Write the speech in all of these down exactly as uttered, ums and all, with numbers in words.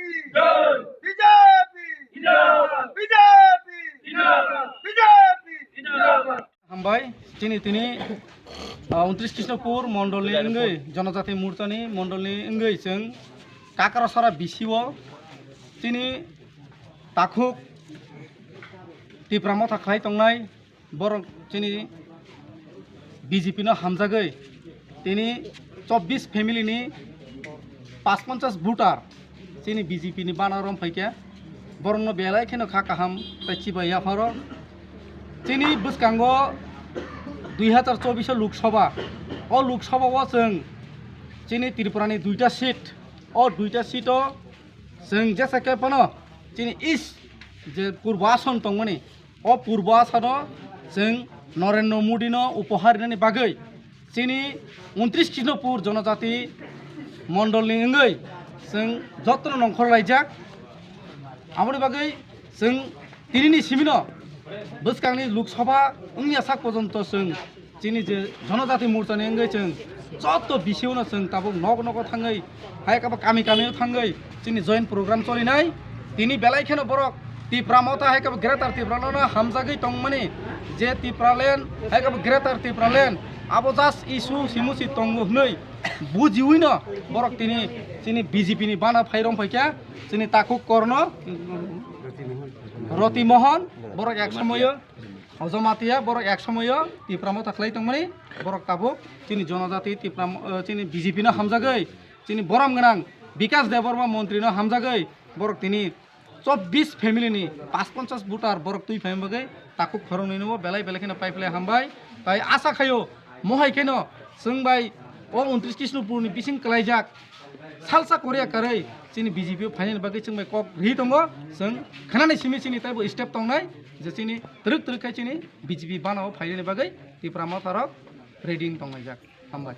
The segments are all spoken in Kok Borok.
B J P! B J P! B J P! Hambai, chini tini, ah, untris Krishnapur mondolni wngwi, Jonojati Morchani mondolni wngwi chwng Kakrasara B C o chini takhuk Tipra Motha khlai tongnai borok chini B J P no hamjagwi tini chobbish family ni paanch ponchas voter chini B J P ni bana rom phaikha, borokno belai kheno kha kaham tei chibai yapharo. Chini bwskango dui hazar chobbish o Lok Sabha, o Lok Sabha o chwng chini Tripura ni duita seat, o duita seat o chwng jesa khe phano chini east je Purbo Ason tongmani, o Purbo Asano chwng Narendra Modi no upohar rinani bagwi chini untris Krishnapur Jonojati Mondolni wngwi chwng jotono nongkhor laijak. Aboni bagwi chwng tinini simino bwskangni Lok Sabha wngya sak porjonto chwng chini je Jonojati Morchani wngwi chwng joto B C o no chwng tabuk nok nogo thangwi, hai khe bo kami kami o thangwi chini join program cholinai. Tini belai kheno borok Tipra Motha hai khe bo Greater Tipraland no hamjagwi tongmani, je Tipraland hai khe bo Greater Tipraland abo just issue simusi tongo hwnwi bujiwi no borok tini chini B J P ni bana phai rong phaikha chini takhuk Korno Roti Mohon, borok ek somoyo Jamatia, borok ek somoyo Tipra Motha khlai tongmani, borok tabuk chini Jonojati Tipra Mo-, eh, chini B J P no hamjagwi, chini borom gwnang Bikas Debbarma montri no hamjagwi, borok tini chobbish family ni paanch ponchas voter borok twi phaima bagwi takhuk khoroknwi no belai belai kheno pai phlai hambai. Tai asa khaio mohai kheno chwng bai o untris Krishnapur ni bising kwlaijak salsa Korea karwi chini B J P o phainani bagwi chwng bai kok rwi tongo. Chwng khanani simi chini taibo step tongnai je chini twrwk twrwk khai chini B J P bana o phainani bagwi Tipra Motha rok ready wng tonglaijak. Hambai.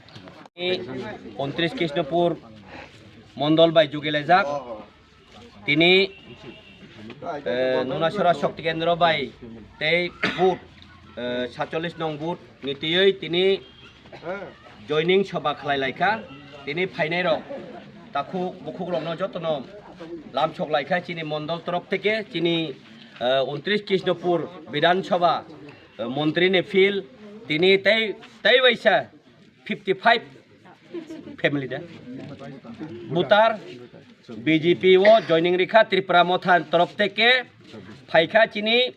Untris Krishnapur mondol bai jugilaijak. Tini, eh, Nunasora Shakti Kendra bai tei booth, eh, satchollish nong booth ni twiwi tini joining sabha khlai laikha. Tini phainai rok takhuk bukhuk rokno jotono lamsok laikha chini mondol torof theke chini, eh, untris Krishnapur Bidhan Sabha, eh, montri ni field tini tei, tei waisa fifty five family da. Voter B J P o joining rikha Tripura Motha torof theke phaikha chini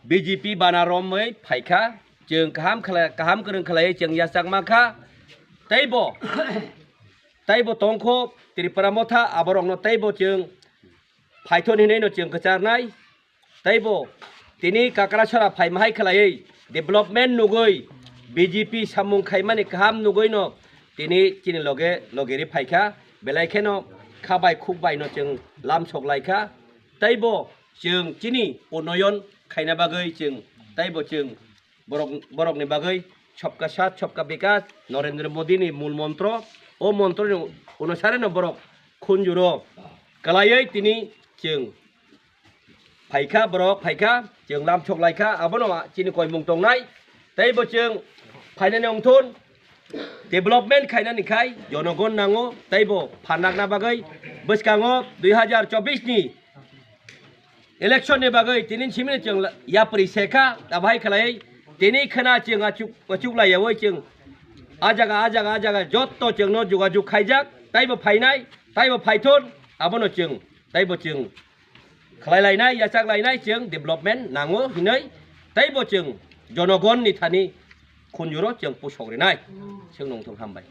B J P bana romwi phaikha. Chwng kaham khlai, kaham kwrwng khlaiwi chwng yachakma kha. Teibo, teibo tongkho Tripura Motha aborokno teibo chwng phaithon hinwi no chwng kwcharnai. Teibo tini Kakrasora phaima hai khlaiwi development nugwi B J P samung khaimani kaham nugwi no tini chini loge loge ri phaikha, belai kheno kha bai khuk bai no chwng lamsok laikha. Teibo chwng chini unnoyon khaina bagwi chwng teibo chwng borok, borokni bagwi Sabka Saath, Sabka Vikas, Narendra Modi ni mul montro, o montro ni onusare no borok khunjuro kwlaiwi tini chwng phaikha, borok phaikha, chwng lamsok laikha, abono chini koimung tongnai. Teibo chwng phainani wngthun development khainani khai jonogon nango, teibo phanakna bagwi bwskango dui hazar chobbish ni election ni bagwi tini simi chwng la-, yapri sekha, tabhai khlai tini khna chwng achuk, achuk laiyawi chwng a jaga, a jaga, a jaga jotto chwngno jugajug khaijak, teibo phainai, teibo phaithon, abono chwng, teibo chwng khlai lainai, yachak lainai, chwng development nango hinwi, teibo chwng jonogon ni thani khunjuro chwng pusok rinai. Chwng nongthung hambai.